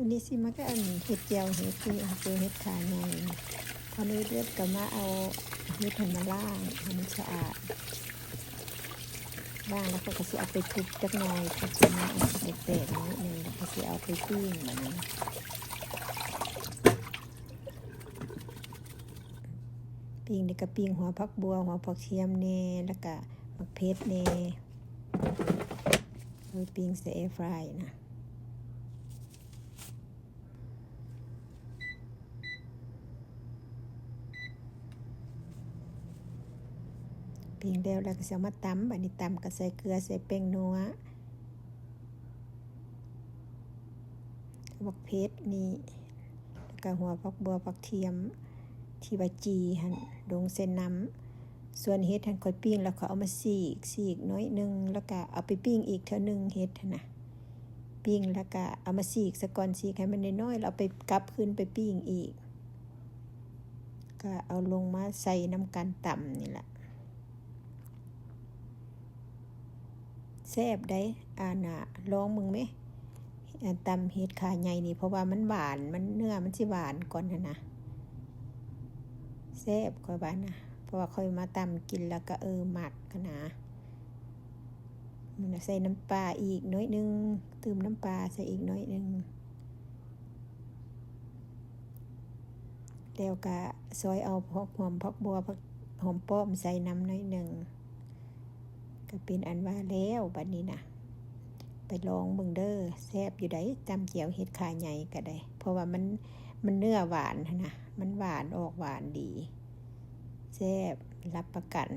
ວັນນີ້ຊິມາ ອັນ ເຮັດແຈ່ວເຫັດ ເຮັດ ເຮັດຂາໃຫຍ່. ກ່ອນອື່ນເຮົາກະມາເອົາເຫັດຫັ້ນມາລ້າງໃຫ້ມັນສະອາດ. ລ້າງແລ້ວເຮົາກະຊິເອົາໄປທຸບຈັກໜ່ອຍ ທຸບໃສ່ນ້ຳອັນແຕກໆໜ້ອຍໜຶ່ງ ແລ້ວກະຊິເອົາໄປປີ້ງບາດນີ້. ປີ້ງນີ້ກະປີ້ງຫົວຜັກບົ່ວ ຫົວຜັກທຽມແດ່ ແລ້ວກະໝາກເຜັດແດ່. ເອົາໄປປີ້ງໃສ່ແອຟຣາຍນະ. ປີ້ງແລ້ວ ແລ້ວກະຊິເອົາມາຕຳ. ບາດນີ້ຕຳກະໃສ່ເກືອ ໃສ່ແປ້ງນົວ ໝາກເຜັດນີ້ ແລ້ວກະຫົວຜັກບົ່ວ ຜັກທຽມ ທີ່ວ່າຈີ່ຫັ້ນ ລົງໃສ່ນ້ຳ. ສ່ວນເຫັດຫັ້ນຂ້ອຍປີ້ງແລ້ວຂ້ອຍເອົາມາສີກ ສີກໜ້ອຍໜຶ່ງ ແລ້ວກະເອົາໄປປີ້ງອີກເທື່ອໜຶ່ງ ເຫັດຫັ້ນນະ. ປີ້ງແລ້ວກະເອົາມາສີກສາກ່ອນ ສີກໃຫ້ມັນນ້ອຍໆ ແລ້ວເອົາໄປ ກັບຄືນໄປປີ້ງອີກ. ກະເອົາລົງມາໃສ່ນຳກັນຕຳນີ້ລະ. ແຊບໃດ໋ ອັນນ່າ ລອງເບິ່ງແມ. ອັນຕຳເຫັດຂາໃຫຍ່ນີ້ ເພາະວ່າມັນຫວານ ມັນ ເນື້ອມັນຊິຫວານກ່ອນຫັ້ນນະ. ແຊບ ຂ້ອຍວ່ານະ ເພາະວ່າຂ້ອຍມາຕຳກິນແລ້ວກະ ເອີ ມັກຫັ້ນນະ. ໃສ່ນ້ຳປາອີກໜ້ອຍໜຶ່ງ ຕື່ມນ້ຳປາໃສ່ອີກໜ້ອຍໜຶ່ງ ແລ້ວກະຊອຍເອົາຫອມຜັກບົ່ວ ຫອມປ້ອມໃສ່ນຳໜ້ອຍໜຶ່ງ. ກະເປັນອັນວ່າແລ້ວບາດນີ້ນະ. ໄປລອງເບິ່ງເດີ ແຊບຢູ່ໃດ໋ ຕຳແຈ່ວເຫັດຂາໃຫຍ່ກະໄດ້ ເພາະວ່າມັນ ມັນເນື້ອຫວານຫັ້ນນະ ມັນຫວານ ອອກຫວານດີ ແຊບ ຮັບປະກັນ.